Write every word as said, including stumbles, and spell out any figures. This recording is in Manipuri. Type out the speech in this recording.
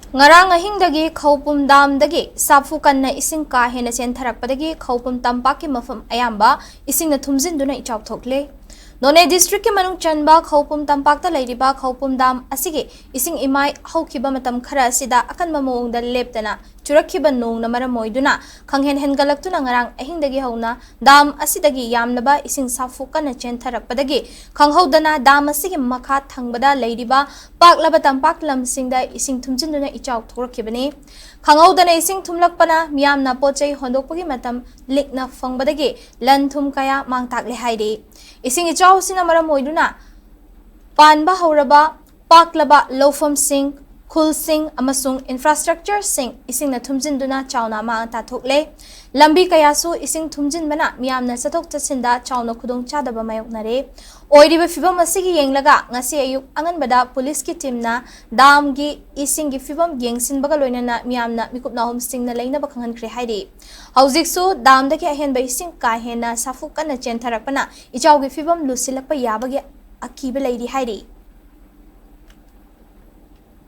ꯉꯔꯥꯡ ꯑꯍꯤꯡꯗꯒꯤ ꯈꯧꯄꯨꯝ ꯗꯥꯝꯗꯒꯤ ꯁꯥꯐꯨ ꯀꯟꯅ ꯏꯁꯤꯡ ꯀꯥ ꯍꯦꯟꯅ ꯆꯦꯟꯊꯔꯛꯄꯗꯒꯤ ꯈꯧꯄꯨꯝ ꯇꯝꯄꯥꯛꯀꯤ ꯃꯐꯝ ꯑꯌꯥꯝꯕ ꯏꯁꯤꯡꯅ ꯊꯨꯝꯖꯤꯟꯗꯨꯅ ꯏꯆꯥꯎ ꯊꯣꯛꯂꯦ꯫ ꯅꯣꯅꯦ ꯗꯤꯁꯇ꯭ꯔꯤꯛꯀꯤ ꯃꯅꯨꯡ ꯆꯟꯕ ꯈꯧꯄꯨꯝ ꯇꯝꯄꯥꯛꯇ ꯂꯩꯔꯤꯕ ꯈꯧꯄꯨꯝ ꯗꯥꯝ ꯑꯁꯤꯒꯤ ꯏꯁꯤꯡ ꯏꯃꯥꯏ ꯍꯧꯈꯤꯕ ꯃꯇꯝ ꯈꯔ ꯑꯁꯤꯗ ꯑꯀꯟꯕ ꯃꯑꯣꯡꯗ ꯂꯦꯞꯇꯅ ꯆꯨꯔꯛꯈꯤꯕ ꯅꯣꯡꯅ ꯃꯔꯝ ꯑꯣꯏꯗꯨꯅ ꯈꯪꯍꯦꯟ ꯍꯦꯟꯒꯠꯂꯛꯇꯨꯅ ꯉꯔꯥꯡ ꯑꯍꯤꯡꯗꯒꯤ ꯍꯧꯅ ꯗꯥꯝ ꯑꯁꯤꯗꯒꯤ ꯌꯥꯝꯂꯕ ꯏꯁꯤꯡ ꯁꯥꯐꯨ ꯀꯟꯅ ꯆꯦꯟꯊꯔꯛꯄꯗꯒꯤ ꯈꯪꯍꯧꯗꯅ ꯗꯥꯝ ꯑꯁꯤꯒꯤ ꯃꯈꯥ ꯊꯪꯕꯗ ꯂꯩꯔꯤꯕ ꯄꯥꯛꯂꯕ ꯇꯝꯄꯥꯛ ꯂꯝꯁꯤꯡꯗ ꯏꯁꯤꯡ ꯊꯨꯝꯖꯤꯟꯗꯨꯅ ꯏꯆꯥꯎ ꯊꯣꯛꯂꯛꯈꯤꯕꯅꯤ꯫ ꯈꯪꯍꯧꯗꯅ ꯏꯁꯤꯡ ꯊꯨꯝꯂꯛꯄꯅ ꯃꯤꯌꯥꯝꯅ ꯄꯣꯠ ꯆꯩ ꯍꯣꯟꯗꯣꯛꯄꯒꯤ ꯃꯇꯝ ꯂꯤꯛꯅ ꯐꯪꯕꯗꯒꯤ ꯂꯟ ꯊꯨꯝ ꯀꯌꯥ ꯃꯥꯡ ꯇꯥꯛꯂꯦ ꯍꯥꯏꯔꯤ꯫ ꯏꯁꯤꯡ ꯏꯆꯥꯎ ꯑꯁꯤꯅ ꯃꯔꯝ ꯑꯣꯏꯗꯨꯅ ꯄꯥꯟꯕ ꯍꯧꯔꯕ ꯄꯥꯛꯂꯕ ꯂꯧꯐꯝꯁꯤꯡ, ꯈꯨꯜꯁꯤꯡ ꯑꯃꯁꯨꯡ ꯏꯟꯐ꯭ꯔꯥꯁ꯭ꯇ꯭ꯔꯛꯆꯔꯁꯤꯡ ꯏꯁꯤꯡꯅ ꯊꯨꯝꯖꯤꯟꯗꯨꯅ ꯆꯥꯎꯅ ꯑꯃꯥꯡ ꯑꯇꯥ ꯊꯣꯛꯂꯦ꯫ ꯂꯝꯕꯤ ꯀꯌꯥꯁꯨ ꯏꯁꯤꯡ ꯊꯨꯝꯖꯤꯟꯕꯅ ꯃꯤꯌꯥꯝꯅ ꯆꯠꯊꯣꯛ ꯆꯠꯁꯤꯟꯗ ꯆꯥꯎꯅ ꯈꯨꯗꯣꯡꯆꯥꯗꯕ ꯃꯥꯌꯣꯛꯅꯔꯦ꯫ ꯑꯣꯏꯔꯤꯕ ꯐꯤꯕꯝ ꯑꯁꯤꯒꯤ ꯌꯦꯡꯂꯒ ꯉꯁꯤ ꯑꯌꯨꯛ ꯑꯉꯟꯕꯗ ꯄꯨꯂꯤꯁꯀꯤ ꯇꯤꯝꯅ ꯗꯥꯝꯒꯤ ꯏꯁꯤꯡꯒꯤ ꯐꯤꯕꯝ ꯌꯦꯡꯁꯤꯟꯕꯒ ꯂꯣꯏꯅꯅ ꯃꯤꯌꯥꯝꯅ ꯃꯤꯀꯨꯞ ꯅꯥꯍꯨꯝꯁꯤꯡꯅ ꯂꯩꯅꯕ ꯈꯪꯍꯟꯈ꯭ꯔꯦ ꯍꯥꯏꯔꯤ꯫ ꯍꯧꯖꯤꯛꯁꯨ ꯗꯥꯝꯗꯒꯤ ꯑꯍꯦꯟꯕ ꯏꯁꯤꯡ ꯀꯥ ꯍꯦꯟꯅ ꯁꯥꯐꯨ ꯀꯟꯅ ꯆꯦꯟꯊꯔꯛꯄꯅ ꯏꯆꯥꯎꯒꯤ ꯐꯤꯕꯝ ꯂꯨꯁꯤꯜꯂꯛꯄ ꯌꯥꯕꯒꯤ ꯑꯀꯤꯕ ꯂꯩꯔꯤ ꯍꯥꯏꯔꯤ꯫